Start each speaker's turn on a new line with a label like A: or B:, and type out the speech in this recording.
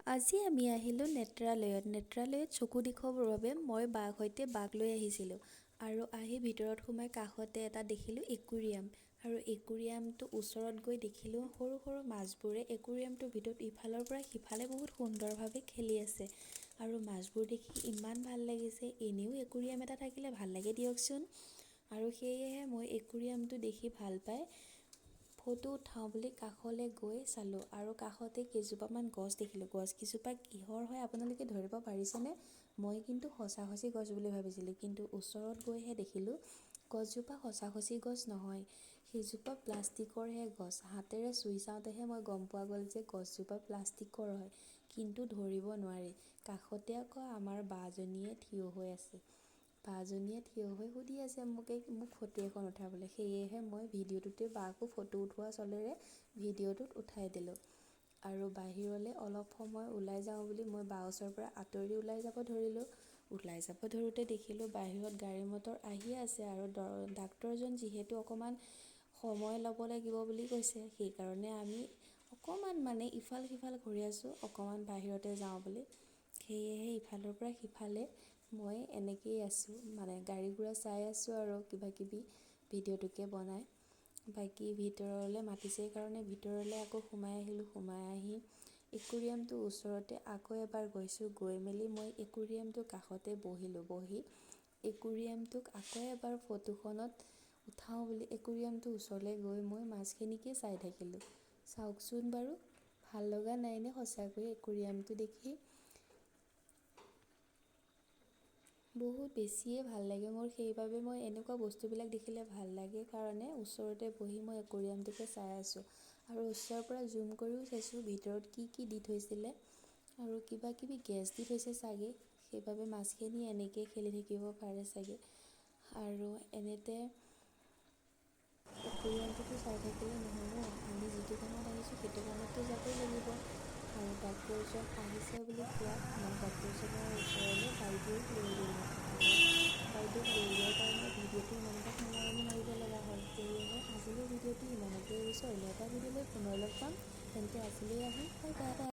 A: আজি আমি আহিলোঁ নেত্ৰালয়ত। নেত্ৰালয়ত চকু দেখুৱাবৰ বাবে মই বাৰ সৈতে বাক লৈ আহিছিলোঁ আৰু আহি ভিতৰত সোমাই কাষতে এটা দেখিলোঁ একুৰিয়াম, আৰু একুৰিয়ামটো ওচৰত গৈ দেখিলোঁ সৰু সৰু মাছবোৰে একুৰিয়ামটোৰ ভিতৰত ইফালৰ পৰা সিফালে বহুত সুন্দৰভাৱে খেলি আছে আৰু মাছবোৰ দেখি ইমান ভাল লাগিছে। এনেও একুৰিয়াম এটা থাকিলে ভাল লাগে দিয়কচোন, আৰু সেয়েহে মই একুৰিয়ামটো দেখি ভাল পাই ফটো উঠাওঁ বুলি কাষলৈ গৈ চালোঁ আৰু কাষতে কেইজোপামান গছ দেখিলোঁ। গছকেইজোপা কিহৰ হয় আপোনালোকে ধৰিব পাৰিছেনে? মই কিন্তু সঁচা সঁচি গছ বুলি ভাবিছিলোঁ, কিন্তু ওচৰত গৈহে দেখিলোঁ গছজোপা সঁচা সঁচি গছ নহয়, সেইজোপা প্লাষ্টিকৰহে গছ। হাতেৰে চুই চাওঁতেহে মই গম পোৱা গ'ল যে গছজোপা প্লাষ্টিকৰ হয়, কিন্তু ধৰিব নোৱাৰি। কাষতে আকৌ আমাৰ বাজনীয়ে থিয় হৈ আছে। বাজনীয়ে থিয় হৈ সুধি আছে মোক ফটো এখন উঠাবলৈ। সেয়েহে মই ভিডিঅ'টোতে বাকো ফটো উঠোৱা চলেৰে ভিডিঅ'টোত উঠাই দিলোঁ আৰু বাহিৰলৈ অলপ সময় ওলাই যাওঁ বুলি মই বাৰ ওচৰৰ পৰা আঁতৰি ওলাই যাব ধৰিলোঁ। ওলাই যাব ধৰোঁতে দেখিলোঁ বাহিৰত গাড়ী মটৰ আহি আছে আৰু ডাক্তৰজন যিহেতু অকণমান সময় ল'ব লাগিব বুলি কৈছে, সেইকাৰণে আমি অকণমান মানে ইফাল সিফাল কৰি আছোঁ, অকণমান বাহিৰতে যাওঁ বুলি। সেয়েহে ইফালৰ পৰা সিফালে মই এনেকৈয়ে আছোঁ, মানে গাড়ী ঘোঁৰা চাই আছোঁ আৰু কিবা কিবি ভিডিঅ'টোকে বনাই। বাকী ভিতৰলৈ মাতিছে কাৰণে ভিতৰলৈ আকৌ সোমাই আহিলোঁ। সোমাই আহি একুৰিয়ামটোৰ ওচৰতে আকৌ এবাৰ গৈছোঁ। গৈ মেলি মই একুৰিয়ামটোৰ কাষতে বহিলোঁ। বহি একুৰিয়ামটোক আকৌ এবাৰ ফটোখনত উঠাওঁ বুলি একুৰিয়ামটোৰ ওচৰলৈ গৈ মই মাছখিনিকে চাই থাকিলোঁ। চাওকচোন বাৰু, ভাল লগা নাইনে সঁচাকৈ একুৰিয়ামটো দেখি? বহুত বেছিয়ে ভাল লাগে মোৰ, সেইবাবে মই এনেকুৱা বস্তুবিলাক দেখিলে ভাল লাগে কাৰণে ওচৰতে বহি মই একুৰিয়ামটোকে চাই আছোঁ আৰু ওচৰৰ পৰা জুম কৰিও চাইছোঁ ভিতৰত কি কি দি থৈছিলে আৰু কিবা কিবি গেছ দি থৈছে চাগে, সেইবাবে মাছখিনি এনেকৈ খেলি থাকিব পাৰে চাগে। আৰু এনেতে একুৰিয়ামটোতো চাই থাকিলে নহ'ব, আমি যিটো কামত আহিছোঁ সেইটো কামততো যাবই লাগিব। আৰু ডাক্তৰজন আহিছে বুলি কোৱাত মই ডাক্তৰজনৰ ওচৰলৈ বাইদেউক লৈ গ'লোঁ আৰু বাইদেউক লৈ যোৱাৰ কাৰণে ভিডিঅ'টো ইমানতে সামৰণি মাৰিব লগা হ'ল। সেয়েহে আজিলৈ ভিডিঅ'টো ইমানতে এৰিছোঁ। অন্য এটা ভিডিঅ'লৈ পুনৰ লগ পাম, তেন্তে আজিলৈ আহোঁ, বাই বাই।